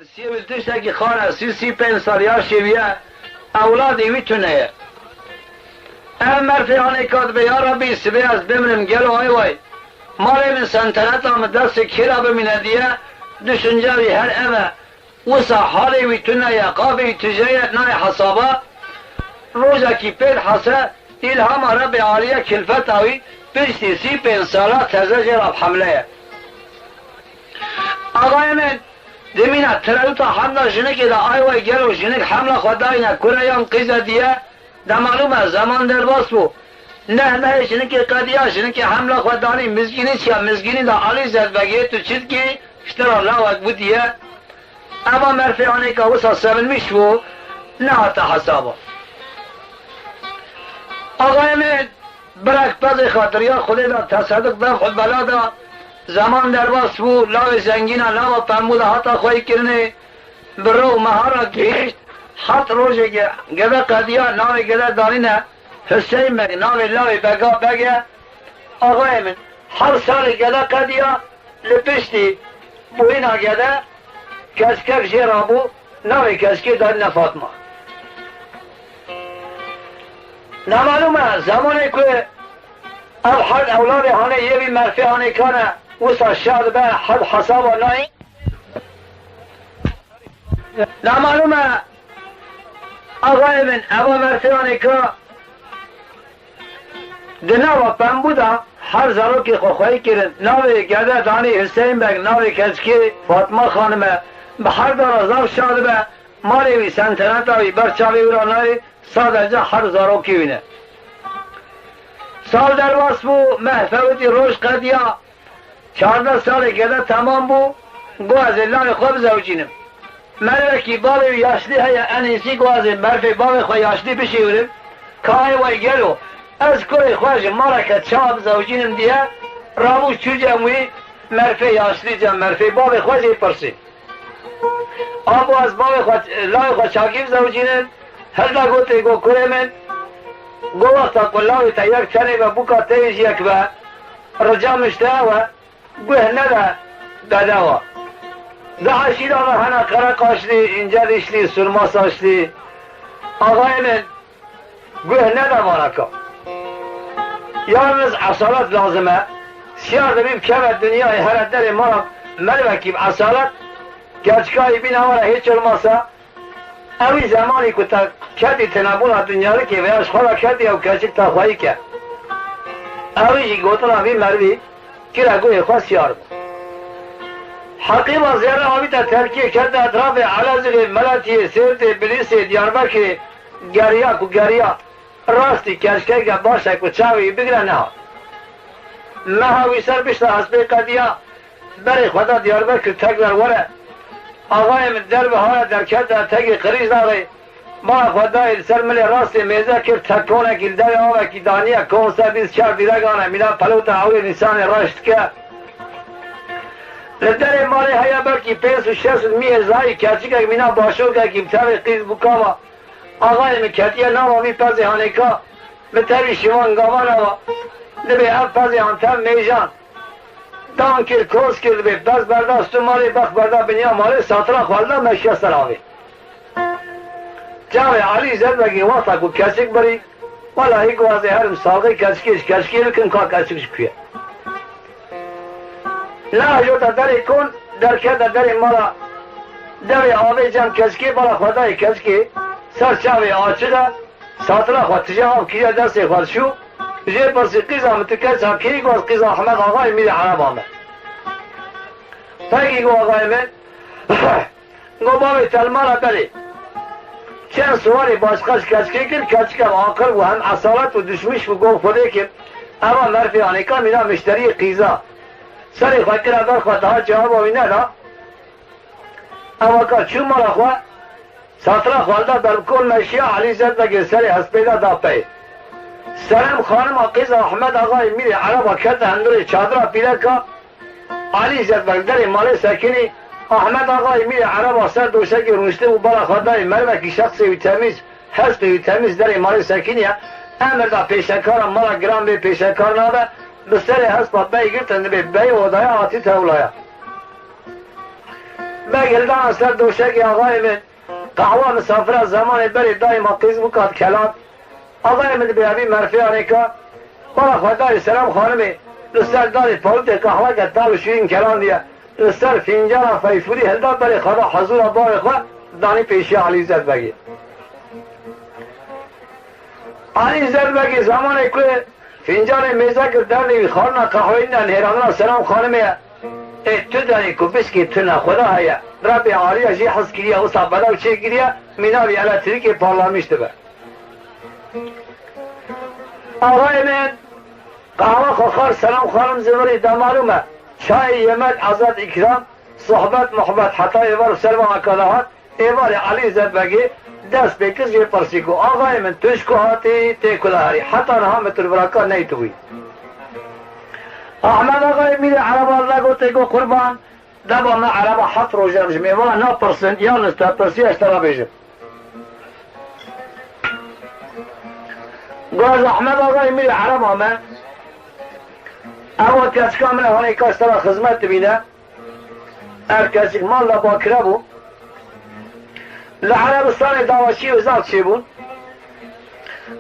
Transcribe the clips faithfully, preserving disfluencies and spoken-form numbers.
Sî wî tiştekî xare, sî, sî pênc sal yaşê wî ye, ewladê wî tune ye. Ev merfê hanê ka dibe, ya Rebî, sibê ez bimrim, gelo ay way. Malê min, sentereta min destê kê re bimîne diye, düşünce wî her ev e. Wisa halê wî tune ye, qafê wî tije ye, nayê hesaba. Rojekî pê dihese, îlhama Rebbê Alî ye, kilfeta wî piştî sî pênc sala teze jê re hemle ye. Axayê min, dimîne terewta hemla jinikê de, ay way, gelo jinik hemla xwe dayne kure yan qîze diye, de malûm e, zeman derbas bû. Neh nehê jinikê qediya, jinikê hemla xwe danî mizgînî çiya, mizgînî de Alî Zedbegê tu çi dikî, ji te re lawek bû diye. Eva merfê hanê ka wisa sevinmiş bû, nehate hesaba. Axayê min, birek pezê xatiriya Xwedê da, tesedik dev xwe bela da, zeman derbas bû, lawê zengîna, lawa pembû da hata xweyî kirinê, bi ro û mehara gihîşt, hat rojê ge-, gede qediya, navê gede danîne Huseyîn Beg, navê lawê bega beg e. Axayê min, her salê gede qediya, li piştî bûyîna gede, keçikek jê rabû, navê keçikê danîne Fatma. Namalûm e, zemanê ku ev herd ewladê hanê yê vî merfê hanê kane, wisa şa dibe, herd hesaba nayî. Namalûm e, axayê min, eva merfê hanê ka, di nava pembû de her zarokê xwe xweyî kirin. Navê gede danî Huseyîn Beg, navê keçikê Fatma Xanim e. Bi her dara zaf şa dibe, malê wî, sentereta wî ber çavê wî re nayê, sadece her zarokê wî ne. Sal derbas bû, meh fewitî, roj qediya. Çardeh salê gede temam bû, got, ez ê layê xwe bizewicînim. Mervekî bavê wî yaşlî heye, en êsî got, ez ê merfê bavê xwe yaşlî bişêwirim. Ka ay way gelo, ez kurê xwe ji maleke çawa bizewicînim diye, rabû çû cem wî, merfê yaşlî cem merfê bavê xwe jê pirsî. Abo ez bavê xwe, layê xwe çakî bizewicînim, hilda gotê, got, kurê min, got, wexta ku lawê te yek tenê be, bûka te yê jî yek be, rica min ji te ew e, guh nede bedewa. Di eşîra ve hene qere qaşlî, înce dişlî, surma saçlî. Axayê min, guh nede varaka. Yalnız esalet lazim e. Siyar de bî bikeve dinyayê, here derê mala mervekî bi esalet, keçikayî bîne were hiç olmasa, ewî zemanî ku te ketî tinebûna dinyarikê veya ji xwe ve ketî ew keçik te xweyî ke. Ewî jî gotina vî mervî kire guhê xwe siyar bû. Heqîba zêre avîte Terkiyê, kete etrafê Elezîxê, Meletiyê, Sêrtê, Bilîsê, Diyarbekirê, geriya ku geriya, rastî keçikeke baş e ku çavê wî bigire nehat. Meha wî ser pişta hespê qediya, berê xwe da Diyarbekir, tekrar were. Axayê min derve haya derkete tegê Qirîjdaxê, mala xwe dayê li ser milê rastê mêze kir, tekonekî li derê avekî daniye, konse bîst çar dîregan e, mîna pelota ewrê nîsanê reş dike. Li derê malê heye belkî pênc û şeş û mî hêzayî, keçikek mîna başokekî bi tevê qîz bû kava. Axayê min ketiye nava vî pezê hanêka, bi tevî şivan gavana wa. Dibê ev pezê han tev mêjan. Dan kir, koz kir, dibê pez berda stû malê, bex berda binya malê, satira xwe li da meşiya ser avê. Çavê Elî Zedbegê wexta ku keçik birî, wela hî guhazê herim salxê keçikê ji keçikê bikim, ka keçik ji ku ye. Neajota derê kon, derkete derê mala, derê avê cem keçikê, bala xwe dayê keçikê, ser çavê açiq e, satira xwe tije av kiriye destê xwe, çû, jê pirsî, qîza min tu keça kê yî? Got, qîza Ehmed Axayê Mîrê Ereba me. Pekî, got, axayê min, Go bavê te li me re berê. Çend siwarê başqa ji keçikê kir, keçik ev aqil bû, hem esalet û dişmiş bû, go Xwedê kir, eva merfê anêka mîna mişteriyê qîza. Serê xwe kire ber xwe, daha cewaba wî neda. Eva ka çû mala xwe, satira xwe li da ber bi kol meşiya Elî Zedbegê serê hespê de da pey. Serem xanima qîza Ehmed Axayê Mîrê Ereba kete hundirê çadira pîreka, Elî Zedbeg derê malê sekinî, Ahmet Axayê Mîrê Ereba ser doşekê rûniştibû, bala xwe dayê mervekî, şexsê wî temîz, hespê wî temîz derê malê sekiniye. Emir da pêşekara mala giran bê, pêşekar nabe, bi serê hespa bey girtin dibê beyê odaya hatî tewlaya. Beg hildana ser doşekê axayê min. Qehwa misafira zemanê berê dayê ma qîz bû kat kelan. Axayê min dibê evî merfeyanê ka. Bala xwe dayê Selam Xanimê li ser darê pawitê qehweke tal û şîrîn kelandiye. Li ser fîncana feyfûrî hilda berê xwe da hezûra bavê xwe danî pêşiya Elî Zedbegê. Elî Zedbegê zemanê ku fîncanê mêze kir derdê wî xwarina qehweyî ne nêrandina Selam Xanimê ye. Ê tu derê ku bişkê tu ne xwe da heye. Rebê aliya jê hez kiriye wisa bedew çêkiriye mîna wî elektrîkê parlamiş dibe. Axayê min qehwa xwe xwar Selam Xanim zivirî da malûm e. Çayê yemek azad îkram, sohbet muhbet heta êvar û servana ka da hat. Êvarê Elî Zedbegê dest pê kir jê pirsî ku axayê min tu ji ku hatî tê ku de herî heta niha min tu li vira ka neytibûyî. Ahmed Axayê Mîrê Ereba li gotê ku qurban deva me Ereba heft roj e ji mêvana napirsin yan li te pirsiya ji te re bêjim. Goz Ahmed Axayê Mîrê Ereba me ewa keçika min e hanê ka ji te re xizmet dibîne. Ev kesik mal de bakire bû. Li Erebistanê dawaşî û zaf çêbûn.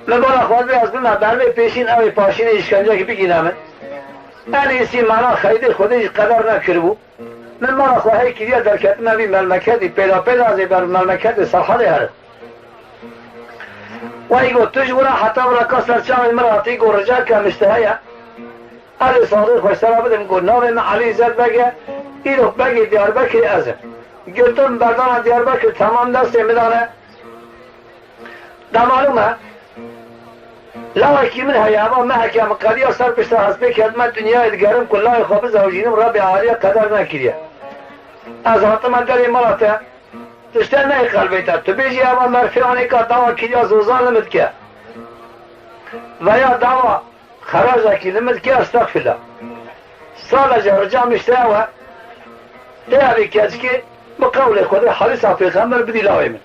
Min bala xwe dibê ez bime bermê pêşîn ew ê paşînê îşkencek bigîne min. En êsî mena xeydê Xwedê jî qeder nekiribû. Min mala xwe hey kiriye derketime vî melmeketî pêda pêda ez ê ber melmeketê Serhedê herim. Wey got tu ji wira heta wira ka ser çavên min re hatî got rica kem ji te heye. Ez ê saxlê xwe ji te re bidim, got, navê min Elî Zedbeg e, îro begê Diyarbekirê ez im. Girtin berdana Diyarbekir temam destê min de ne. De malûm e, lawekî min heye, eva meheke min qediya ser pişta hespê ketime dinyayê digerim ku lawê xwe bizewjînim, Rebê Alî qeder nekiriye. Ez hatime derê mala te, tu ji te neyê qelbê te, tu bêjî eva merfê anêka dawa kiriya zozan li min dike. Veya dawa Xeracekî li min dike, estexfirullah. Sadece ricam işte ew e, lê evê keçikê bi qewlê Xwedê hadîsa pêxember bidî lawê min.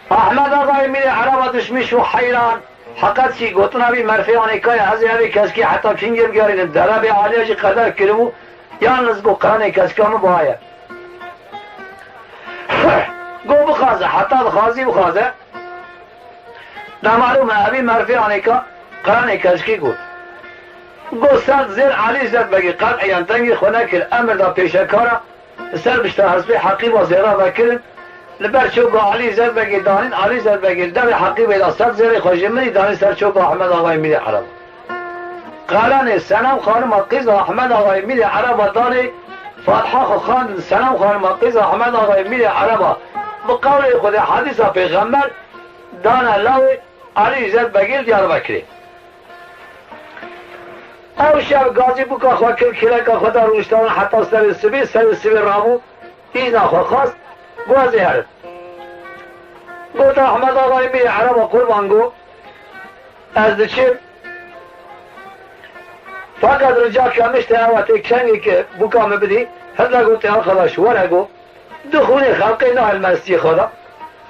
Ahmed Axayê Mîrê Ereba dişmiş û heyran, heqet jî gotina vî merfeyanê ka ye, ez ê evê keçikê heta kingê bigerînim, de Rebê Alî jî qeder kiribû, yalniz got qerenê keçika min buha ye. Got bixwaze, heta dixwazî bixwaze, De malûm e, evî merfê anêka qeranê keçikî got. Got sed zêr Elî Zedbegê qet eyan dengê xwe nekir, emir da pêşekara li ser bişta hespê heqîba zêra vekirin, li ber çoka Elî Zedbegê danîn, Elî Zedbegê li devê heqîbê da sed zêrê xwe ji min î danî ser çoka Ahmed Axayê Mîrê Ereba. Qeranê Senem Xanima qîza Ahmed Axayê Mîrê Ereba danê, Fatiha xwe xandin Senem Xanima qîza Ahmed Axayê Mîrê Ereba bi qewlê Xwedê hadîsa pêxember, dane lawê Elî Zedbegê li Diyarbekirê. Ew şev gazî bûka xwe kir, kêleka xwe da rûniştana heta serê sibê, serê sibê rabû, îzna xwe xwest, got ez ê herim. Got Ahmed Axayê Mîrê Ereba qurban got, ez diçim. Fakat rica kem ji te ew e tê kengê ke bûka min bidî, hinde got ê arkadaş were got, Du xûnê xelqê nahêl mestiyê xwe de.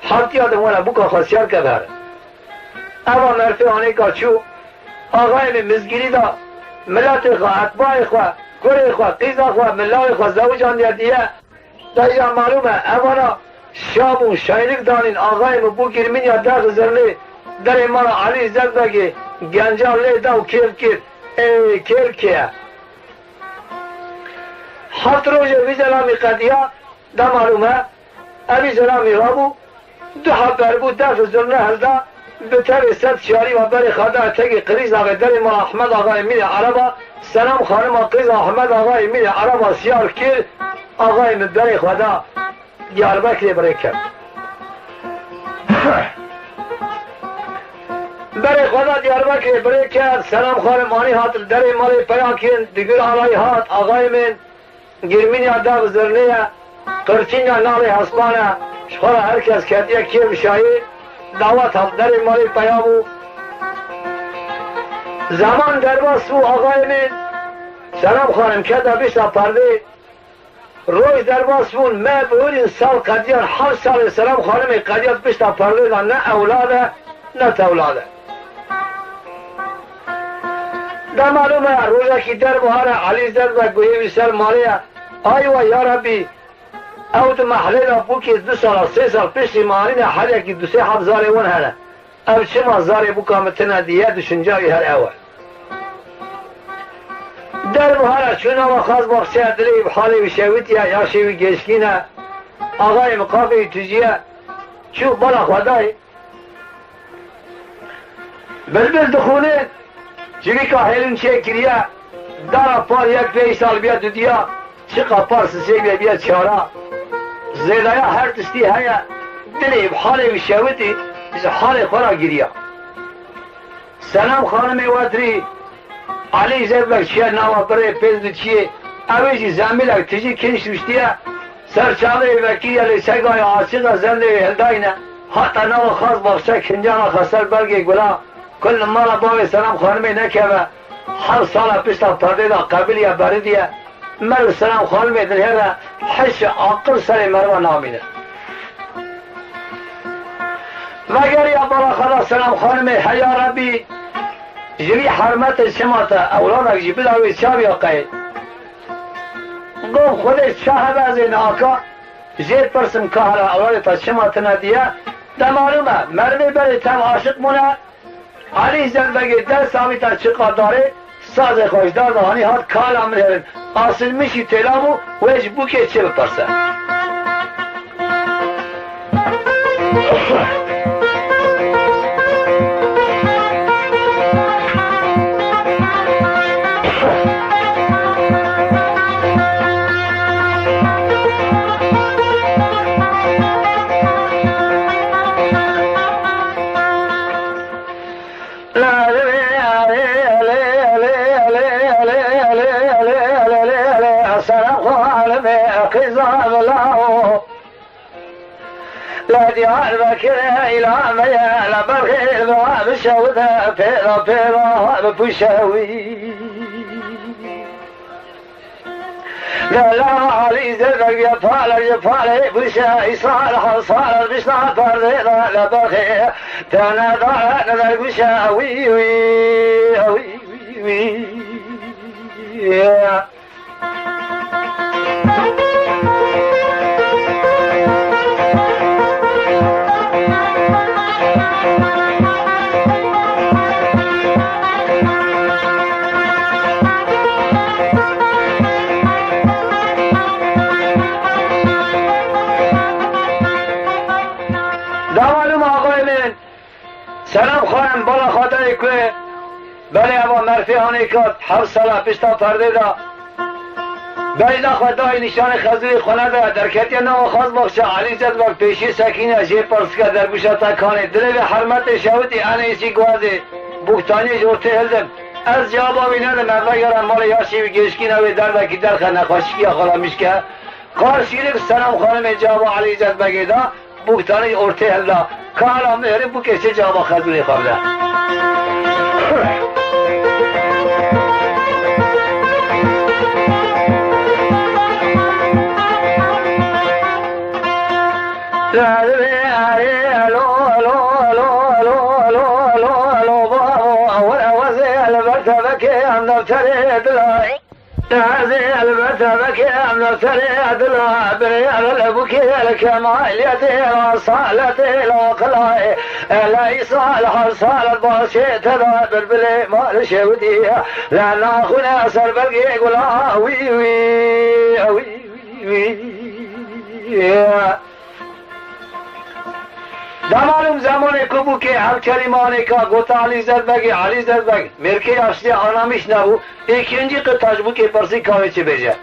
Hatiya din were bûka xwe siyar ke bere. Eva merfê anêka çû, axayê min mizgînî da, miletê xwe, etbayê xwe, kurê xwe, qîza xwe, min lawê xwe zewicandiye diye. Deya malûm e, evana şam û şaylik danîn axayê min bû girmîniya dex zirnê, derê mala Elî Zedbegê, genca lê da û kêl kir. Ê, kêl kê ye? Heft rojê vî zelamî qediya, de malûm e, evî zelamî rabû, du heb berbû, def zirne hilda, bi tevê sed şarî ve berê xwe da etegê qirîz axê derê mala Ahmed Axayê Mîrê Ereba, Selam Xanima qîza Ahmed Axayê Mîrê Ereba siyar kir, axayê min berê xwe da Diyarbekirê birê kir. Berê xwe da Diyarbekirê birê kir, Selam Xanim anî hat li derê malê peya kirin, digir alayî hat, axayê min, Girmîniya dev zirnê ye, qirçîna nalê hespan e, ji xwe re her kes ketiye kêf şayê, dawet hat derê malê peya bû. Zeman derbas bû axayê min, Selam Xanim kete pişta perdê, roj derbas bûn, me bihurîn sal qediyan, heft salê Selam Xanimê qediyat pişta perdê de ne ewlad e, ne tewlade. De malûm e, rojekî derbihar e, Elî Zedbeg guhê wî ser malê ye. Aywa ya Rebî, ew di mehlê de bûkê du sala, sê sal piştî me anîne, her yekî du sê heb zarê wan hene. Ev çima zarê bûka min tune diye, düşünca wî her ew e. Derb û here çû nava xas baxçeya dilê wî bi halê wî şewitiye, yaşê wî gêşkîn e. Axayê min qafê wî tûjiye, çû bala xwe dayê. Bilbil dixûne, civîka hêlin çêkiriye, dara par yek pênc sal biya dudiya, çiqa par sisê biya biya çara. Zêdaya her tiştî heye, dilê bi halê wî şewitî, ji halê xwe re giriya. Senem Xanimê Wetrî, Elî Zedbek çiye nava birê pêz diçiyê, ew ê jî zemîlek tijî kinş rûştiye, ser çavê wê vekiriye lê çegaya aşiq e zendê wê hildayne, hate nava xas baxçe kincana xwe ser belgê gula, ku li mala bavê Senem Xanimê nekeve, heft sala pişta perdê de qebiliye beridiye, Meriv Selam Xanimê dilhêre, hişê aqil serê meriva namîne. Vegeriya bala xwe de Selam Xanimê, heya Rebî, ji vî hermetê çima te ewladek jî bida wê çaviya qey. Gof Xwedê çi hebe ez ê naka, jê pirsim ka hela ewladê te çima tine diye, de malûm e, merivê berê tev aşiq bûne, Elî Zedbegê dest avîta çiqa darê, sazê xwe ji dar de hanî hat kala min herin. Asil min jî têla bû, wê ji bûkê çi bipirse. Selam Xanimê qîza bila û li Diyarbekirê îlameye, li Belxê bi şewide pêra pêra bipûşe wî. Lala Alî Zedek bîye pale ji palê bûşe, îsal hesal bişna perdê de li Belxê tene dare ne dergûşe wî wî wî wî. Davalum axayê min, Selam Xanim, bala xwe dayê ku belê eva merfê hanê kat heft sala pişta perdê de. Bejna xwe dayê nîşanê xezirê xwe nede, derketiye nava xaz baxçe, Elî Zedbek pêşî sekîne, jê pirsike dergûşa te kanê. Dilê vê hermetê şewitî, enê îsî guazê, bûktaniyê ji ortê hildim. Ez cewaba wî nedim, ez vegera malê yaşê wî gêşkîne wê derdekî derxe nexweşikiya xwe de mişke. Qarşîlik Selam Xanimê cewaba Elî Zedbegê da. Bûktanî ortê hilda. Kala min herî bûkê çi caba xezûrê xwe bide. Lo, lo, lo, babo, were wezê li ber tevekê em defterê dila. Ez ê li ber tevekê em li serê dila birê li bûkê li kemaliyetê asaletê li aqilay. Li îsal her salet başê te de bilbilê mal şewdî. Li naxûne ser belgê gula wî wî wî wî. Demalûm zemanê ku bû ke ev kelîmanê ka gota Elî Zedbegê, Elî Zedbeg, mêrkê yaşlî anamîş nebû, êkîncî qita ji bûkê pirsî ka wê çi bêje.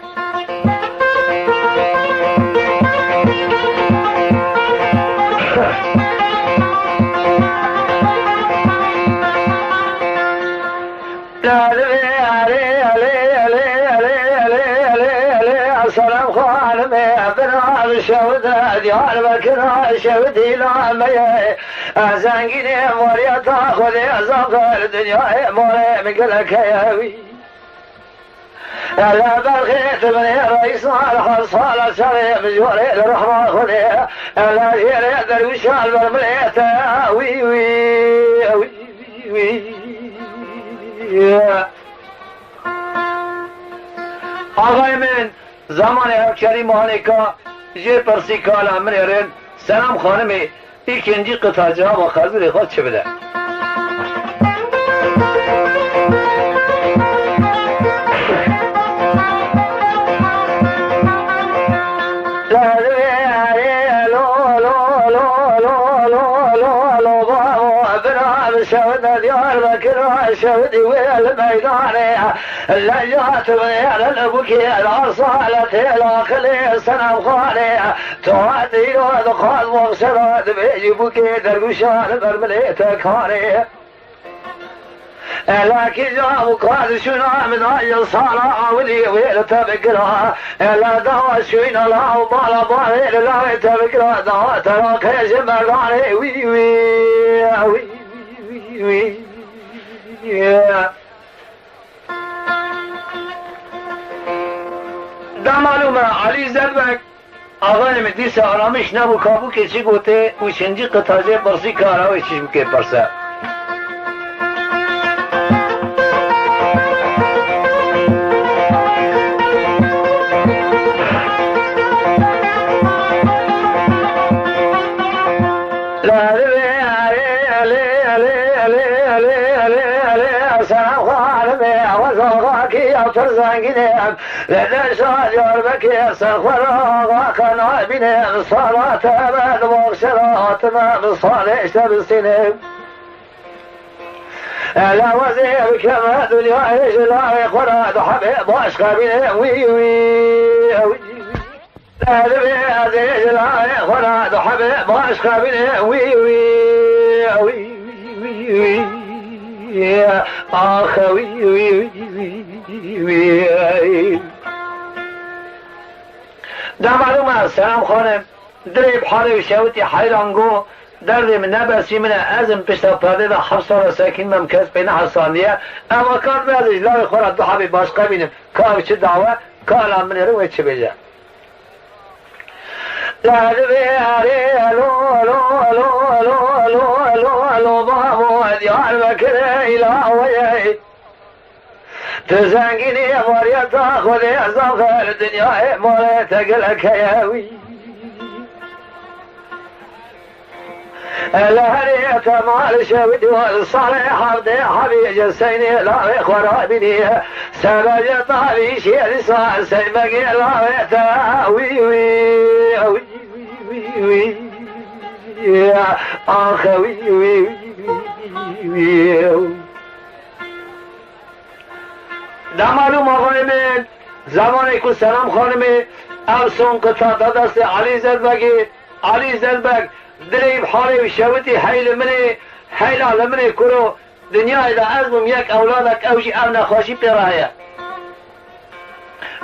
Selam Xanimê, bira şewde Diyarbekir şewdî nameye. Zengînê variyeta Xwedê zafer dinyayê malê min gelek heye wî. Ele berxê tu binê reîsan her sala şerê min jorê li rehma Xwedê. Ele jêrê derwîşan ber milê te wî wî wî wî. Axayê min, Zemanê ev kerîm hanê ka jê pirsî kala min ê rên, Selam Xanimê, îkincî qita cewaba xezûrê xwe çi bide? Şewit Diyarbekir, şewit wê li meydanê. Leyla tu wê li bûkê arsa li têla xilê Senem Xanê. Tu hatî ro dixwaz wexşera dibêjî bûkê dergûşa li ber milê te karê. Ela kîja û ka dişûna min a yil sala awilî wê li te bikira. Ela dawa şûyna la û bala barê li lawê te bikira. Dawa te ra qêjin merdanê wî, wî, wî, wî, wî. Da malûm e, Elî Zelbek, axayê min dîsa aramiş nebû, ka bûkê çi gotê û çincî qita jê pirsî kara wê çi bûkê pirse. Lê, lê, lê, lê, lê, lê, lê, lê, Senem Xanimê, ew zagakî ya pir zengîn e. Li deşa Diyarbekir ser xwe re axa qenabîne, sala te be di baxçe de hatime, bi salê ji te bistîne. Ele wezê bikeme dinyayê ji lavê xwe re du hebê baş xebîne, wî, wî, wî. Divê ez ê ji layê xwe re du hebê baş xebînê wî, wî, wî, wî, wî, wî. Ax, wî, wî, wî, wî, wî. Da malûm e, Selam Xanim, dilê bi halê wî şewitî heyran go, derdê min ne besî min e, ez im pişta perdê de heft sal e sekîn me, kes pê nehesandiye. Eva kar be ez ê ji layê xwe re du hebê baş xebînim. Ka ew çi dawe, ka la min ê re wê çi bêje. La divê arê lo, lo, lo, babo Diyarbekirê îlaweyê. Tu zengînî variyeta Xwedê zafer dinyayê malê te gelek heye wî. Li herê te mal şewit û salê hevdê hebî ji seynê lavê xwe rabînî. Sebecê tavî şêrî sa seymegê lavê te wî, wî, wî, wî, wî. Ax, wî, wî, wî, wî. Demalû mavayê min, zemanê ku Selam Xanimê ev song qita da destê Elî Zelbegê, Elî Zelbeg dilê bi halê wî şewitî hey li min ê, heyla li min ê kuro, dinyayê de ez bûm yek ewladek, ew jî ev nexweşî pê re heye.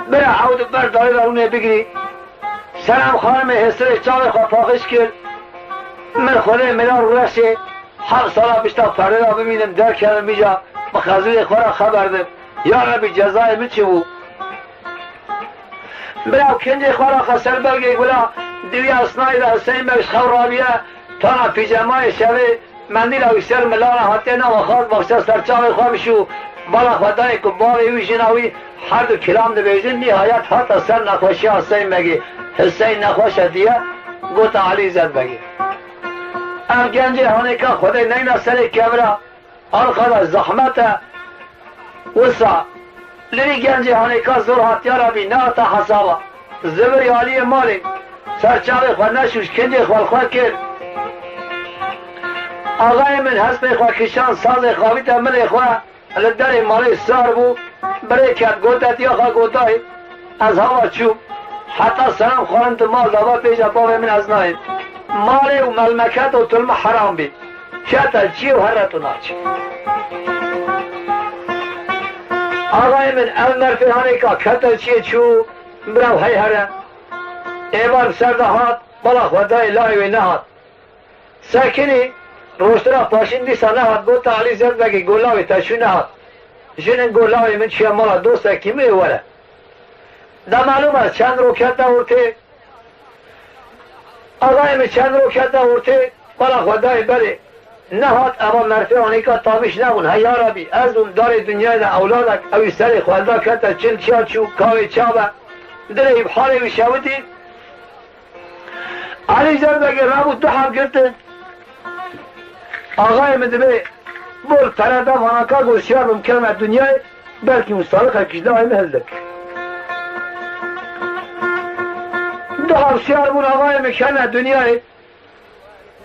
Bira ew di ber dayî ve rûnê bigirî. Selam Xanimê hêsirê çavê xwe paqij kir. Min Xwedê mila rûreşê heft sala pişta perdê de bimînim, derkevim îca bi xezûrê xwe re xeber dim. Ya Rebî, cezayê min çi bû? Bira kincê xwe raxe ser belgê gula, diviya sinayê de Huseyîn Beg ji xew rabiye, tana pîjemayê şevê, mendîla wî ser mila re hatiye nav xaz baxçe ser çavê xwe bişû, bala xwe dayê ku bavê wî jina wî her du kilam dibêjin, nîhayet hate ser nexweşiya Huseyîn Begê. Huseyîn nexweş e diye, gota Elî Zelbegê. Ev gencê hanêka Xwedê neyna serê kevira, Arxada zehmet e. Wisa li vî gencê hanêka zor hat ya Rabî, nehata hesaba. Zibirî aliyê malê, ser çavê xwe neşûş, kincê xwe li xwe kir. Axayê min hespê xwe kişand, sazê xwe avîte milê xwe, li derê malê sar bû, birê ket, gote, tiya xwe gotayê. Ez hava çûm. Heta Selam Xanim di mal de ve bêje bavê min ez nayêm. Malê û melmeket û tulme heram bî. Kete çiyê û here tu naçî. Axayê min ev merfê hanêka kete çiyê çû, bira hey here. Êvar bi ser de hat, bala xwe dayê layê wê nehat. Sekinî, rojtira paşîn dîsa nehat, gota Elî Zelbegî, go lawê te çû nehat. Jinin go lawê min çûye mala dostekî min ê were. De malûm e çend rokete ortê. Axayê min çend rokete ortê, bala xwe dayê berê. Nehat, eva merfê anîka tavîş nebûn. Hey ya Rabî, ez bûm darê dinyayê de ewladek, ewî serê xwe da kete çil çiya çû, kawê çav e. Dilê wî bi halê wî şewitî. Elî Zerbegê rabû du heb girtin. Axayê min dibê bol pere da vana ka, got şiyar bim kevme dinyayê, belkî hûn salixekî ji lawê min hildik. Du heb şiyar bûn, axayê min kevne dinyayê.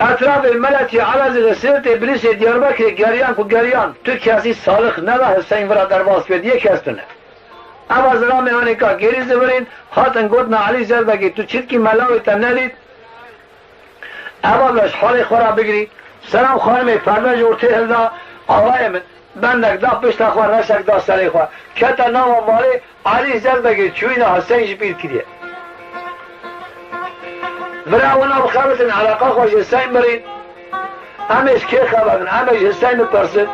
Etrafê Meletî, Elazığê, Sêrtê, Bilîsê, Diyarbekirê geriyan ku geriyan, tu kesî salix neda Hiseyn vira derbas bê, yê kes tune. Eva zilamê hanê ka gêrî zivirîn, hatin gotina Elî Zerbegê, tu çitkî me lawê te nedît? Eva bila ji halê xwe re bigirî. Selam xanimê, perde ji ortê hilda, axayê min. Bendek da pişta xwe, reşek da serê xwe. Kete nava malê, Elî Zerbegê çûyîna Hiseyn ji bîr kiriye. Vira wina bixebitin, eleqa xwe ji Hiseyn birîn. Em ê ji kê xeber bin? Em ê ji Hiseyn bipirsin.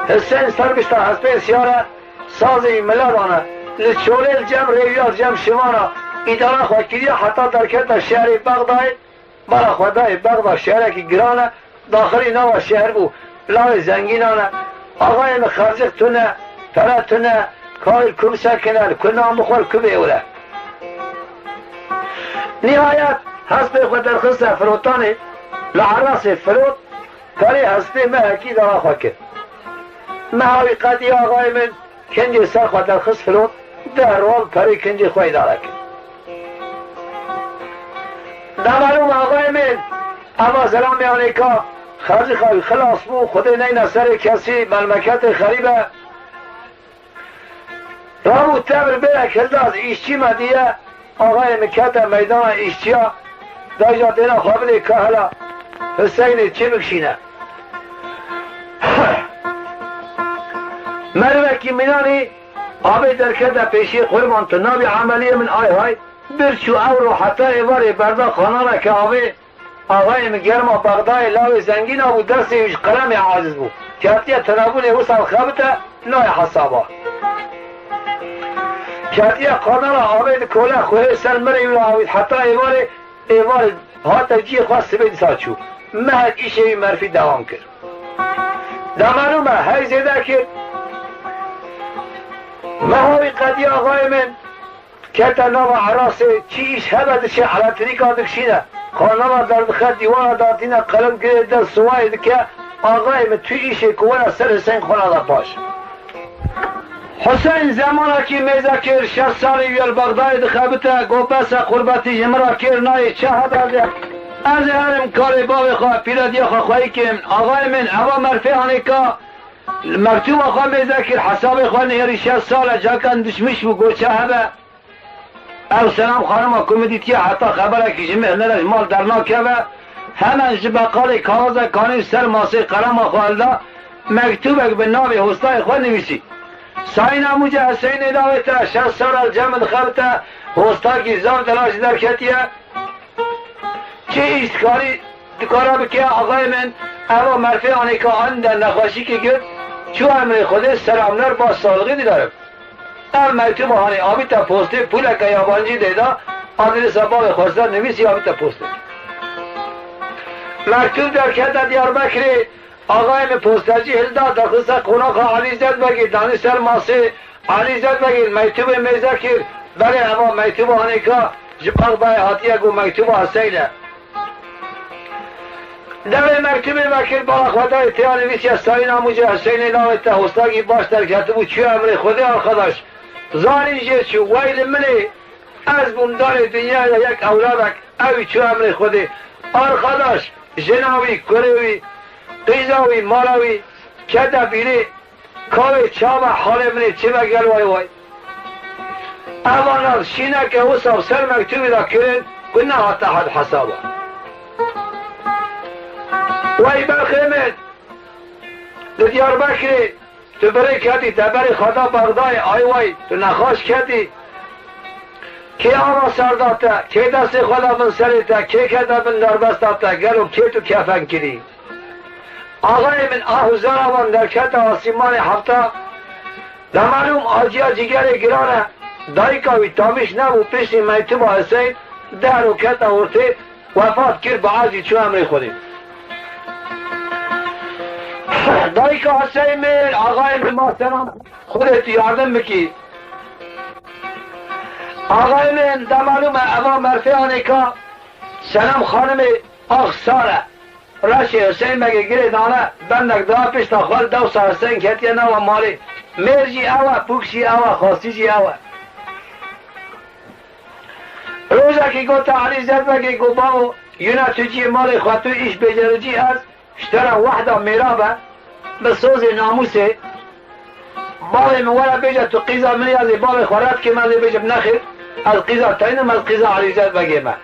Hiseyn ser pişta hespê siyar e, sazê wî mile dane. Li çolê li cem rêwiya, li cem şivana îdara xwe kiriye, heta derkete şehrê Bexdayê. Bala xwe dayê Bexda şehrekî giran e, daxilî nava şehr bû, lawê zengînan e. Axayê min xercik tune, pere tune, ka li ku bisekine, li ku nan bixwe, li ku bêwire. Nihayet hespê xwe derxiste firotanê, li Erasê firot, perê hespê mehekî dara xwe kir. Meha wî qediya axayê min, kincê ser xwe derxist filot, deh roj perê kincê xwe îdare kir. Demelûm axayê min, eva zilamê anêka, xercîxa wî xilas bû, Xwedê neyne serê kesî, memleketê xerîb e. Rabû tevr bêrek hilda, îşçî me diye, axayê min kete meydana îşçiya, dayja dêna xwe bidê ka hela Hiseynê çi bikişîne. Merivekî mînanî avê derkete pêşiyê, qurban tu nabî emeliyê min, ay hay. Bir çû ewro heta êvarê berda xananeke avê. Axayê min germa Bexdayê lawê zengîna bû, destê wî ji qelemê aciz bû. Ketiye tenabûnê wisa xebite nayê hesaba. Ketiye qanala avê dikole, xwehê ser mirê wî avît heta êvarê, êvarê hate cihê xwe, sibê dîsa çû. Mehek îşê wî merfî dewam kir. Demelûm e, hey zêde kir. Meha wî qediya axayê min. Kete nava Erasê, çi îş hebe diçe elektrîka dikişîne, kanala derdixe, dîwara datîne, qelim girê dest siwayê dike, axayê min tu îşê ku were ser Hiseyn xwe nade paş. Hiseyn zemanekî mêze kir, şeş salî wî li Bexdayê dixebite, got bes e, qurbetî ji min re kêr nayê, çi hebe de ez ê herim karê bavê xwe, pîrediya xwe xweyî kim. Axayê min, eva merfê anêka, mektûba xwe mêze kir, hesabê xwe nihêrî, şeş sal e, cakan dişmiş bû, got çi hebe. Ev Selam xanima ku min dîtiye heta xeberekî ji min hilnere ji mal dernakeve, hemen ji beqalê kaxizek anî ser masê qelema xwe hilda, mektûbek bi navê hostayê xwe nivîsî. Sayîna Mûce Heseynê lawê te, şeş sal e li cem min dixebite, hostakî zaf delal ji derketiye. Çi îş dikarî, dikare bike, axayê min, eva merfê anêka anî de nexweşîkê girt, çû emrê Xwedê, selamler, baş sağlığı dilerim. Ev mektûba hanê avîte postê, pûleke yabancî lê da, adresa bavê xwe ser nivîsî, avîte postê. Mektûb derkete Diyarbekirê, axayê min postecî hilda, derxiste qonaxa Elî Zedbegê, danî ser masê Elî Zedbegê, mektûbê mêze kir, belê eva mektûba hanêka ji Bexdayê hatiye, got mektûba Hiseyn e. Devê mektûbê vekir, bala xwe dayê têya nivîsiye, Sayîna Mûce Hiseynê lawê te, hostakî baş derketibû, çûye emrê Xwedê, arxadaş. Zanîn jê çû, wey li min ê, ez bûm darê dinyayê yek ewladek, ew çû emrê Xwedê. Arxadaş, jina wî, kurê wî, qîza wî, mala wî, kete bîrê, Kawê çawa halê min ê çi be gel way way. Evana şîneke wisa ser mektûbî de kirin ku nehate hesaba. Wey berxê min, li Diyarbekirê tu birê ketî, te berê xwe da Bexdayê, ay way, tu nexweş ketî. Kê ava ser da te, kê destê xwe da bin serê te, kê kete bin derbesta te, gelo kê tu kefen kirî? Axayê min, ah û zara wan derkete asîmanê hefta. Demalûm aciya cîgerê giran e. Dayika wî tavîş nebû, piştî mektûba Hiseyn deh roj kete ortê, wefat kir, bi acî çû emrê Xwedê. Dayika Hiseyn min, axayê min, ma selam. Xwedê tu yardim bikî. Axayê min, de malûm e, eva merfê anêka Senem Xanimê Ax Sar e. Reşê Huseyîn Begê girê dane, bendek da pişta xwe, dewsa Huseyîn ketiye nava malê. Mêr jî ew e, pûk jî ew e, xasî jî ew e. Rojekî gote Elî Zedbegê, got, bavo, yûne tu cihê malê xwe, tu îş bêcerî cî, ez ji te re wehda mêra be, bi sozê namûsê. Bavê min, were bêje tu qîza min î, ez ê bavê xwe red kim, ez ê bêjim nexêr, ez qîza te nim, ez qîza Elî Zedbegê me.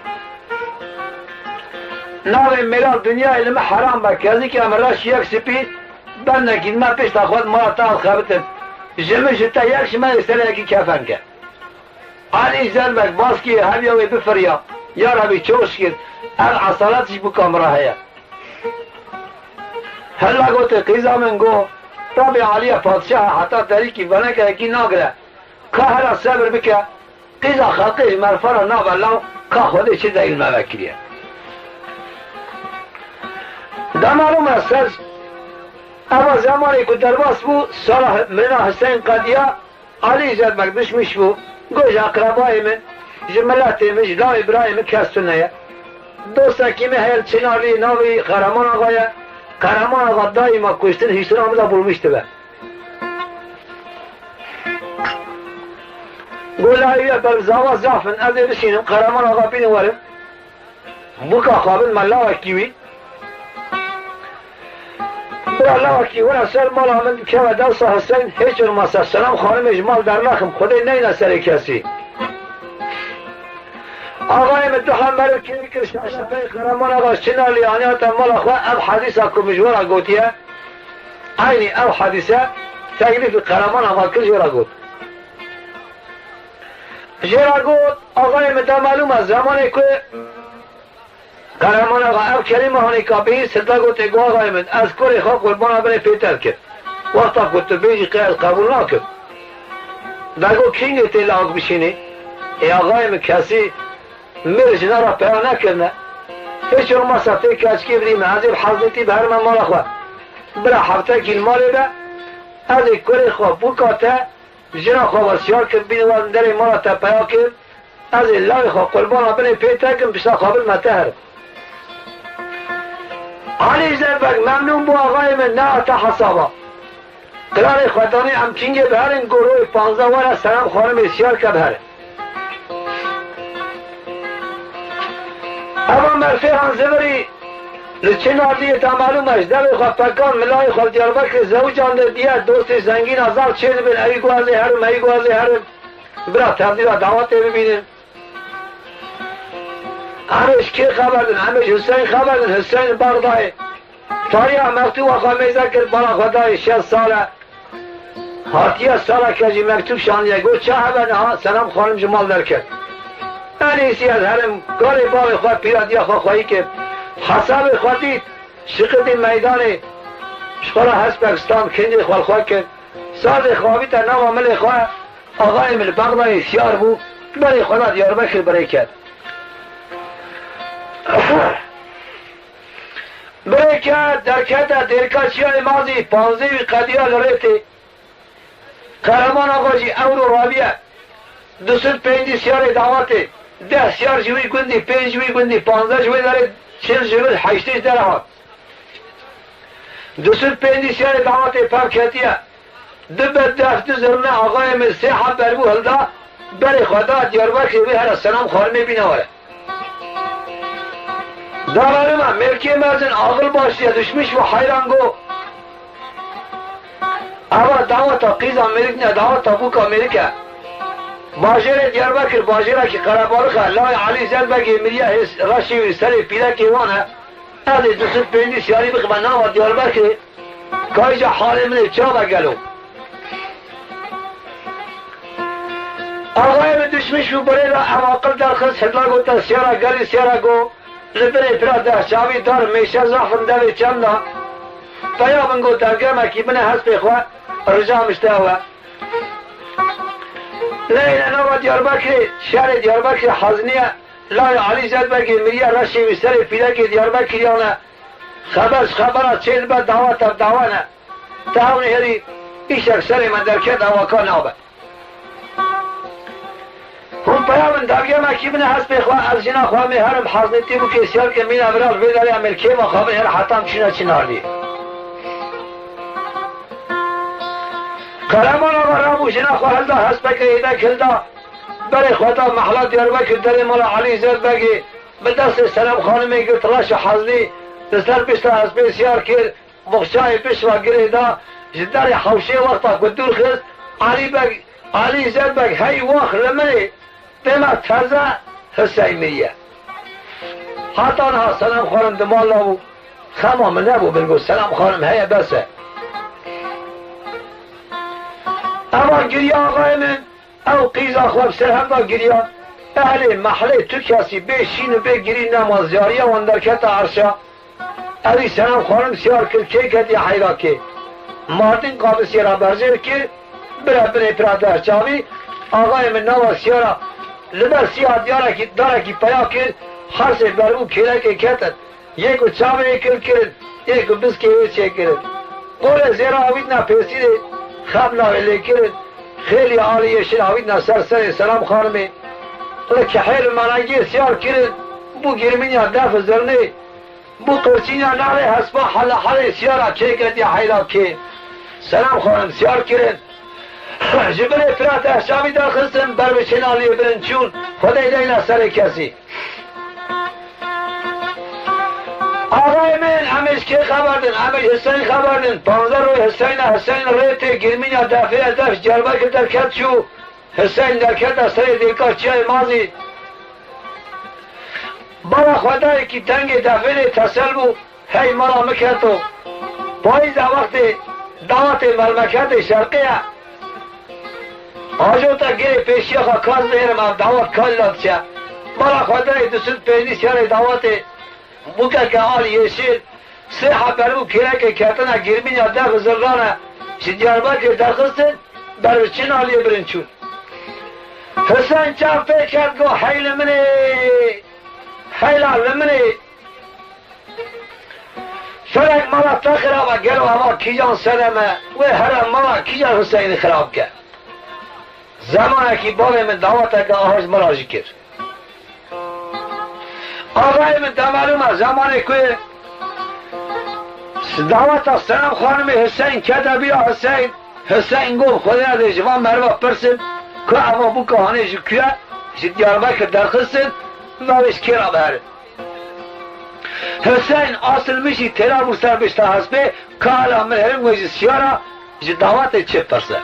Navê mêra dinyayê li min heram be, kezîkê min reş yek spî, bendekî me pişta xwe mala te ez xebitim. Ji min ji te yek ji me ê serê yekî kefen ke. Elî Zedbeg baskê heviya wê bifiriya. Ya Rebî, çok şükür, ev esalet ji bûka min re heye. Hela gote qîza min, go, Rebî Elî ye, padşah e, heta terîkî veneke yekî nagire. Ka hera sebir bike, qîza xelqê ji merfa re nabe law, ka Xwedê çi deyl me vekiriye. De malûm e ser eva zemanê ku derbas bû, sala mirina Huseyîn qediya, Elî Zedbeg dişmiş bû, got, ji eqrebayê min, ji miletê min, ji lawê birayê min kes tune ye. Dostekî min heye li Çinarlî, navê wî Qereman Axa ye. Qereman Axa daîma kuştin hîstina min de bulmîş dibe. Got, la ew ye, ber zava zaf in, ez ê bişînim, Qereman Axa bînin werin. Bûka xwe bin me lawekî wî. Bira lawekî were ser mala min, keve dewsa Huseyîn, hiç olmazsa Senem Xanimê ji mal dernexim, Xwedê neyne serê kesî. Axayê min duha meriv kêr kir, şaşa pey Qereman Axa ji Çinarlî aniya te mala xwe, ev hedîsa ku min ji we re gotiye, eynî ev hedîse teklîfî Qereman Axa kir, jê re got. Jê re got, axayê min, de malûm e, zemanê ku Qereman Axa ev kelîme hanîka bihîst, hilda gotê, got, axayê min, ez kurê xwe qurbana binê pê te dikim. Wexta ku tu bêjî qey ez qebûl nakim. De got, kîngê tê lawik bişînî? Ê axayê min, kesî mêr jina re peya nekirine. Hiç olmazsa tê keçikê bidî min, ez ê bi hezdêtî biherime mala xwe. Bira heftekî li malê be, ez ê kurê xwe, bûka te, jina xwe ve siyar kir, bîne we li derê mala te peya kir, ez ê lawê xwe qurbana binê pê te kim, pişta xwe bidime te herim. Elî Zedbeg memnûn bû, axayê min, nehate hesaba. Qirarê xwe danî, em kîngê biherin, got, rojê panzdeh were Senem Xanimê siyar ke biherin. Eva merfê han zivirî li Çinarliyê, te malûm e, ji devê xwe pekan, milayê xwe li Diyarbekirê zewicandê diye, dostê zengîna zaf çê dibin, ewî got, ez ê herim, ewî got, ez ê herim. Bira tevdîra dawetê bibînin. Em ê ji kê xeber din? Em ê ji Huseyîn xeber din. Huseyîn Bexdayê. Tariha mektûba xwe mêze kir, bala xwe dayê, şeş sal e. Hatiye saleke jî mektûb şandiye. Got, ça hebe niha Senem Xanim ji mal derket. En iyisi ez herim, karê bavê xwe, pîradiya xwe xweyî kim. Hesabê xwe dît, şiqitî meydanê. Ji xwe re hespek stand, kengê xwe li xwe kir. Sazê xwe avîte nava milê xwe. Axayê min li Bexdayê siyar bû, berê xwe da Diyarbekir, birê ket. Birê ket, derkete dêrka Çiyayê Mazî, panzdeh wî qediya li rê tê. Qereman Axa jî ewro raviye. Du sed pêncî siyarê dawetê, deh siyar ji wî gundî, pênc ji wî gundî, panzdeh ji wê derê, çil ji vir, heştê ji derê hat. Du sed pêncî siyarê dawetê pev ketiye. Du bedbextî zirne axayê min sê heb berbû hilda, berê xwe da Diyarbekirê, wê here Senem Xanimê bîne were. Daverima mêrkê mezin axil başiye, dişmiş û heyran go. Eva daweta qîza mêrik ne, daweta bûka mêrik e. Bajêrê Diyarbekir bajêrekî qerebalix e. Lawê Elî Zedbegê miriye, hês reşê wî serê pîrekê wan e. Ez ê du sed pêncî siyarî bixime nava Diyarbekirê. Kayca halê min ê çav e gelo? Axayê min dişmiş û birê re ev aqil derxist, hidla gote, siyara gelî, siyara go, li binê pira deh çavî dar mêşe zaf in, devê çem da. Peya min got, dergemekî bine hespê xwe, rija min ji te ew e. Leyne nava Diyarbekirê, şerê Diyarbekirê haziniye, layê Elî Zedbegê miriye, reşê wî serê pîrekê Diyarbekiriyan e. Xeber ji xebera çê dibe, dawa tev dawa ne. Te ew nêherî, îşek serê me derket, ewaka nabe. Hûn peya min, devgê me kî bine hespê xwe, ez jina xwe mê herim Heznî Tîbûkê siyar ke mîna vira li vê derê em ê li kêfa xwe bin her hetam çûne Çinarlî. Qereman Axa rabû jina xwe hilda, hespeke êdek hilda, berê xwe da mehla Diyarbekir derê mala Elî Zêdbegê, bi destê Senem Xanimê girt reş û Heznî li ser pişta hespê siyar kir, boxçayê pişt ve girê da, ji derê hewşê wexta ku dûr xist, Elî Beg, Elî Zêdbeg hey wax li min ê, dêma teze Hiseyn miriye. Heta niha Senem Xanim di mal de bû, xema min nebû, min got, Senem Xanim heye, bes e. Eva giriya axayê min, ew qîza xwe bi ser hev da giriya. Ehlê mehlê tu kesî bê şîn û bê girî nema, ziyariya wan derkete erşa. Ewî Senem Xanim siyar kir, kê ketiye heyra kê. Mardin qamisiyê re berzêr kir, bire binê pira deh çavî, axayê min nava siyara li ber siya diyarekî, darekî peya kir, hersê berbû kêlekê ketin. Yê ku çavê yê kil kirin, yê ku biskê yê çêkirin. Qolê zêra awîtna pêsîrê, xebna wê lê kirin. Xêlî alî yeşil awîtna ser serê Selam Xanimê. Li kihê li melengê siyar kirin, bû girmînya def û zirnê. Bû qirçîna nalê hespa hela helê siyara çêketiye heyra kê. Selam Xanim siyar kirin. Ji binê pira dehşavî derxistin, ber bi çêna lê birin çûn. Xwedê deyna serê kesî. Axayê min, em ê ji kê xeber din? Em ê ji Hiseyn xeber din. Panzdeh roj Hiseyna, Hiseyn rê tê girmîna defê, def Diyarbekir derket çû. Hiseyn derketa serê dêka çiyayê Mazî. Bala xwe dayekî dengê defê lê tesel bû, hey mala min keto. Payîza wextê dawetê mermeketê şerqê ye. Ajota girê pêşiya xwe kas dihêrim, ev dawet kalî de diçe. Bala xwe dayê du sed pêncî siyarê dawetê. Bûkeke alî yeşil, sê heb berbû kêlekê ketine girmînya def û zirnane, ji Diyarbekir derxistin, ber bi çêna lê birin çûn. Hiseyn çav pê ket, got, hey li min ê, heyla li min ê. Felek mala te xirab e, gelo eva kîjan Senem e, wê here mala kîjan Hiseynî xirab ke? Zemanekî bavê min daweteke aha ji min re jî kir. Axayê min, te melûm e, zemanê ku daweta Senem Xanimê Hiseyn kete bîra Hiseyn, Hiseyn got, Xwedê nedê ji van meriva pirsim ku eva bûka hanê ji ku ye, ji Diyarbekir derxistin, ve wê ji kê re biherin. Hiseyn asil min jî têra bû ser pişta hespê, ka hela min herim wê ji siyara, ji dawetê çi pirse.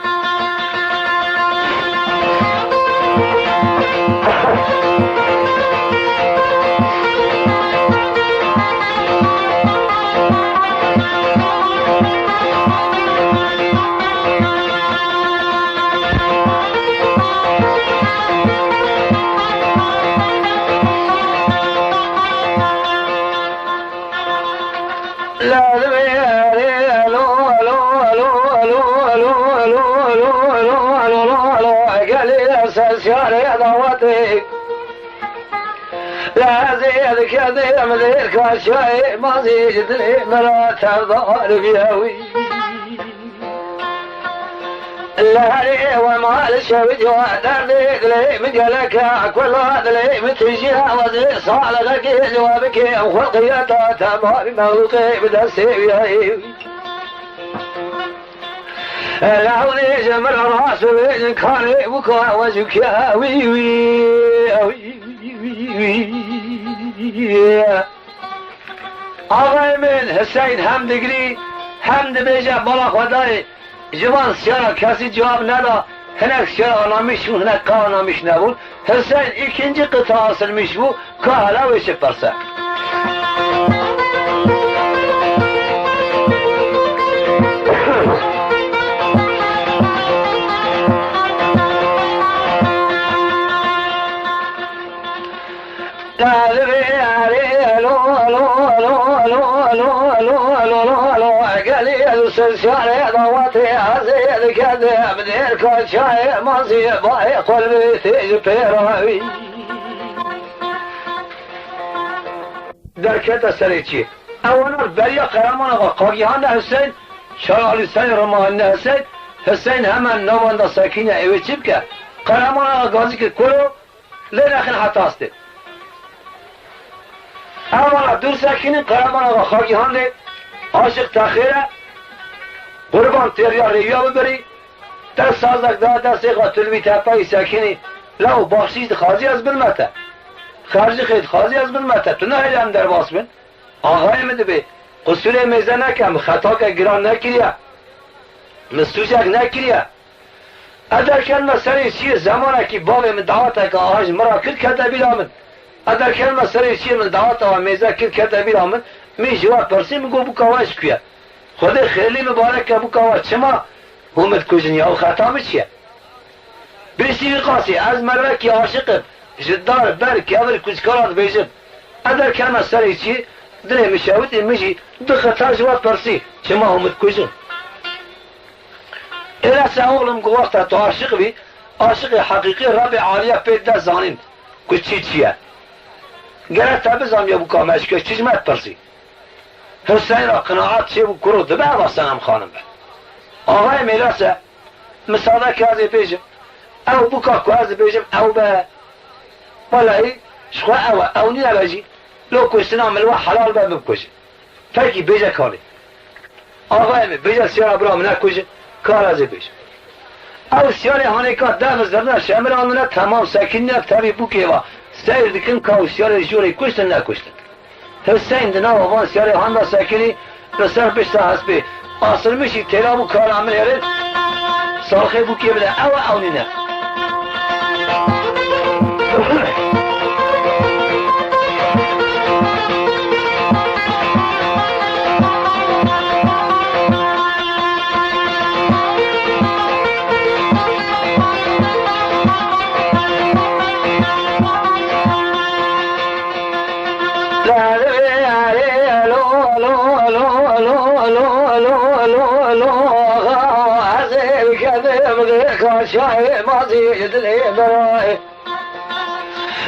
Gelê ser siyarê dawetê. Lezê dikede em dêr kaşayê mazê ji dilê me re tevdar biye wî. Li herê we mal şew ciwa derdê dilê min gelek e, kula dilê min tijî hewazê salixekê li we bikê, em xwe qiyeta temamî mexlûqê bi destê wî ye. Lewlê ji min re rast bibêjin karê bûka we ji ku ye wî wî wî wî. Axayê min Hiseyn hem digirî hem dibêje bala xwe dayê ji van siyara kesî cewab neda, hinek siyara anamîş bûn, hinek qe anamîş nebûn. Hiseyn îkincî qita asilmîş bû, ka hela wê çi pirse. Gelê ser siyarê dawetê ez ê dikedim dêr kaçayê mazî bayê qulbê têj pêrawî. Derkete serê çiyê. Ewana beriya Qereman Axa qagihane Hiseyn, şara Alî Seyn rimanine Hiseyn, Hiseyn hemen navanda sekîne ewê çi bike? Qereman Axa gazî kir kuro, Lê nexin heta astê. Ewana dûr sekinin, Qereman Axa Xagihandê, aşiq te xêr e, qurban têriya rêwiya bibirî, te sazek daha destê xwe tu li vî tepayî sekinî, lew baxşîş dixwazî ez bidime te. Xercixê dixwazî ez bidime te. Tu nehêlî em derbas bin. Axayê min dibê, qusûrê mêze neke, min xetake giran nekiriye, min sûcek nekiriye. Eder kelme serê çiyê zemanekî bavê min daweteke ahij min ra kir kete bîra min. Eder kelme serê çiyê min daweta wa mêze kir kete bîra min, min ji we pirsî min got, bûka we ji ku ye? Xwedê xêrlî mibarek ke bûka we çima hûn min dikujin ya û xeta min çi ye? Piştî vî qasî ez mervekî aşiq im, ji dar, ber, kevir, kuçkara dibêjim. Eder kelme serê çiyê dilê min şewitî, min jî du xeta ji we pirsî, çima hûn min dikujin? Êlese oxlim ku wexta tu aşiq bî, aşiqê heqîqî Rebê Alî ye pê de zanîn ku çî çi ye. Gere te bizaniya bûka me ji ku çi ji me dipirsî. Huseyn ra qinaet çêbû kuro dibe eva Senem Xanim be. Axayê Mêlese, misade ke ez ê bêjim, ew bûka ku ez dibêjim ew be. Welehî ji xwe ew e, ew nîne be jî, lo kuştina min li we helal be, min bikujin. Pekî bêje kanê. Axayê min, bêje siyara bira min nekujin, kar ez ê bêjim. Ew siyarê hanê ka dev zirne şemil anine, temam sekinine tevî bûkê va. Seyr dikin ka ew siyarê jorê kuştin nekuştin. Hiseyn di nava van siyarê handa sekinî, li ser pişta hespê asilmişî têla bû kara min êrin. Salxê bûkê bide, ew e ew nîne.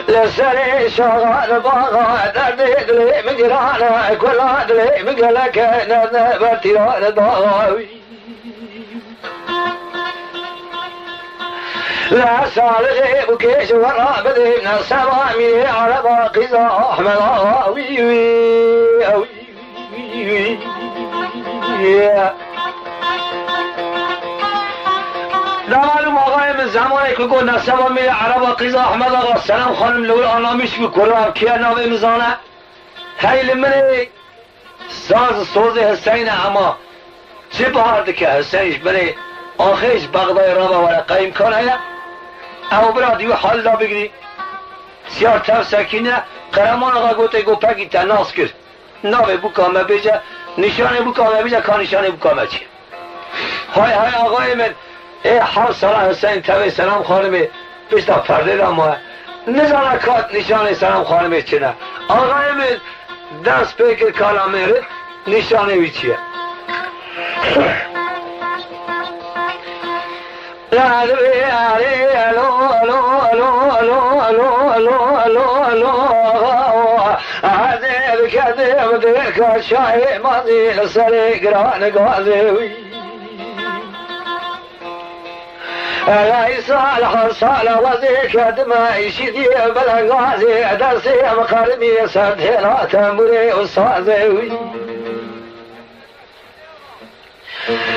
Li serê şaxa li baxa derdê dilê min giran e, kula dilê min gelek e, nerde ber tîran e daxa wî. Li salixê bûkê ji we re bidê, ne seba mîrê ereba qîza Ahmed Axa wî wî, wî, wî, wî. Demalûm axayê min zemanê ku got ne seba mîrê ereba qîza Ahmed Axa, Senem Xanim li wir anamîş bû, kuro ev kî ye navê min zane. Hey li min ê. Saz sozê Hiseyn e, ema çi bihar dike? Hiseyn ji binê axê ji Bexdayê rava were, qey îmkan heye? Ew bira di wî hal de bigirî. Siyar tev sekîne, Qereman Axa gotê, got, pekî te nas kir. Navê bûka me bêje, nîşanê bûka me bêje, ka nîşanê bûka me çi ye? Hay hay axayê min, ê heft sala Hiseyn tevê Selam Xanimê pişta perdê de maye. Nizana ka nîşanê Selam Xanimê çi ne. Axayê min dest pê kir kala mêrin, nîşanê wî çi ye? Ez ê diketim dê kaşayê mazî li serê giran gazê wî. Ey sal her sal wezê kedime îşî dî belengazê, destê em qermî ser têla tembûrê û sazê wî.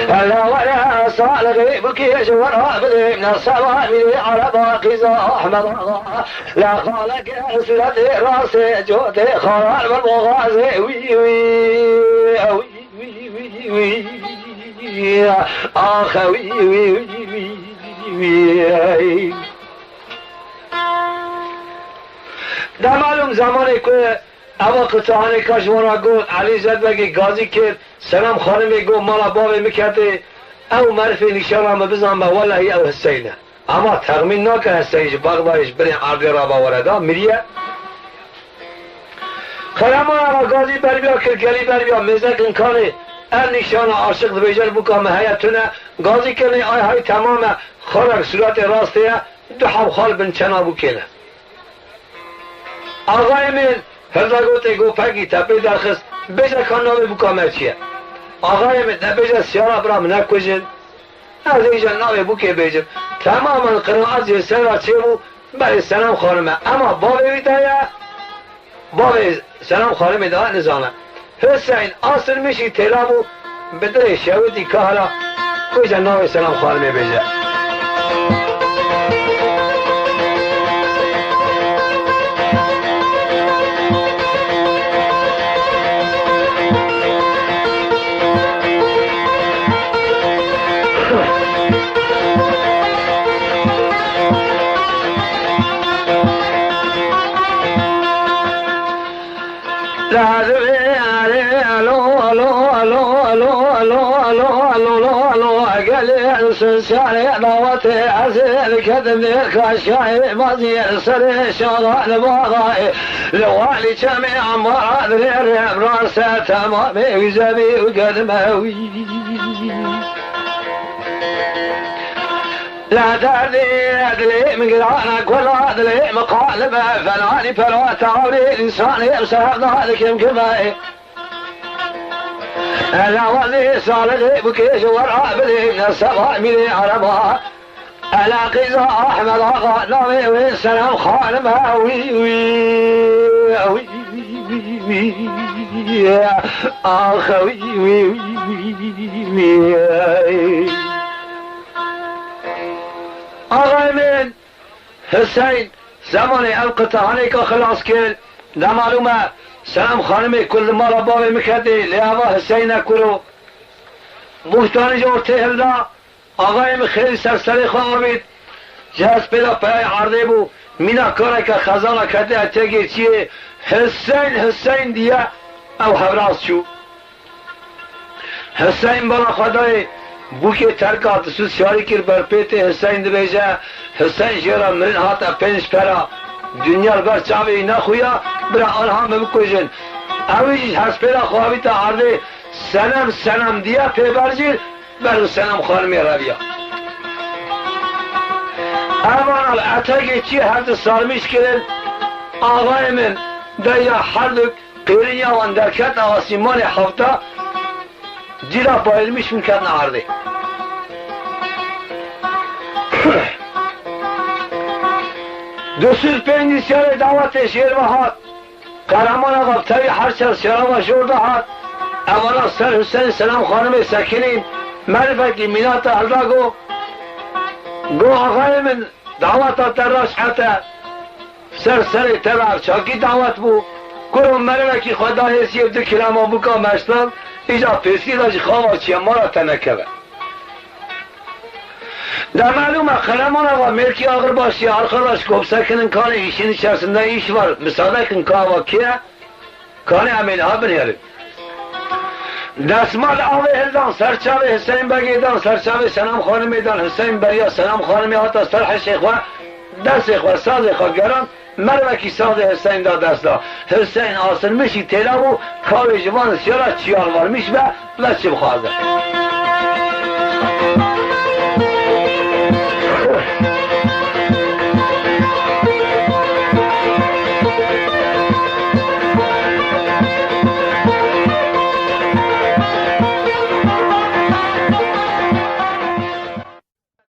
Hele were salixê bikê ji we re bidê, ne seba mîrê ereba qîza Ahmed Axa. Le xaleke sûretê rastê cotê xarar ber boxazê wî, wî, wî, wî, wî, wî. Axe wî, wî, wî, wî, wî. De malûm zemanê ku Eva qitahanê ka ji wan re got, Elî Zedbegî gazî kir, Selam Xanimê got, mala bavê min ketê, ew merifê nîşana min bizanbe, welehî ew Hiseyn e. Ema texmîn nake Hiseyn ji Bexdayê ji binê erdê rava were da, miriye. Qereman Axa gazî berbiya kir, gelî berbiya, mêzekin kanê, ev nîşana aşiq dibêje li bûka me heye tune, gazî kirinê ay hay temam e, xalek sûretê rastê ye, du heb xal bin çena bûkê ne. Axayê min hilda gotê, got, pekî te pê derxist, bêje ka navê bûka me çi ye? Axayê min, te bêje siyara bira min nekujin. Ez ê îja navê bûkê bêjim. Temamen qiraet jê ser re çêbû, Belê Senem Xanim e. Ema bavê wî de ye. Bavê Senem Xanimê de nizane. Hüseyin asirmişî têla bû, bi dilê şewitî kahela, wêca navê Senem Xanimê bêje. Gelê Sisyanê dawetê ez ê diketim dê kaşkayê maziyê serê şadan bağayê. Li walî çemê ambara dilê rê rase temamê wî zemî û gedime wî. La derdê dilê min girana, gola dilê min qalime, fenanî pera tawrê, însanê ev sevda dikim kime. Ela wazê salixê bikê ji wera bilê, ne seba mîrê araba. Ela qîza Ahmed Axa, navê wê Senem Xanim e, wî, wî, wî, wî, ax, wî, wî, wî, wî, wî. Axayê min, Hiseyn, zemanê ev qitehanêka xilas kir, ne malûm e, Senem Xanimê ku li mala bavê min ketê, lê eva Hiseyn e kuro. Buhtanê ji ortê hilda, axayê min xêrî ser serê xwe avît, ji hespê de peyayê erdê bû, mîna kareke xezala kete etegê çiyê, Hiseyn, Hiseyn diye, ew hevraz çû. Hiseyn bala xwe dayê bûkê terka, disû siyarî kir ber pêtê. Hiseyn dibêje, Hiseyn jê re mirin hate pênc pera, dinya li ber çavê wî nexuya, bira anha min bikujin. Ewî jî ji hespêra xwe avîte erdê, Senem, Senem diye pê ber jî, ber bi Senem Xanimê reviya. Evana li etegê çiyê her du sarmîş kirin, axayê min, deya her du Qêrîn ya wan derket asîmanê hewta, cîra bayirmiş min ketine erdê. Du sed pêncî serê dawetê jêr ve hat. Qehreman Axa tevî her çar serava jor de hat. Evana ser Hüseyin Selam Xanimê sekinîn. Merivekî mînata hilda go, go axayê min, daweta te raşt hete. Ser serê te ve ev çakî dawet bû. Kuro merivekî xwe da hêsiyê du kilama bûka meştan, îca pêsî de ji xava çiye mala te nekeve. De melûm e, Qehreman Axa mêrkî axirbaşî ye, arkadaş, kom sekinin kanê, işin içerisinde iş var, müsaade kin, ka ava kê ye? Kanê em ê niha binêrin. Desmal avê hildan, ser çavê Hiseyn Begê dan, ser çavê Senem Xanimê dan, Hiseyn beriya Senem Xanimê hata ser hişê xwe, destê xwe, sazê xwe geran, mervekî sazê Hiseyn da dest da. Hiseyn asirmişî têla bû, kawê ji van siyara çiyar varmiş be, ve çi bixwaze.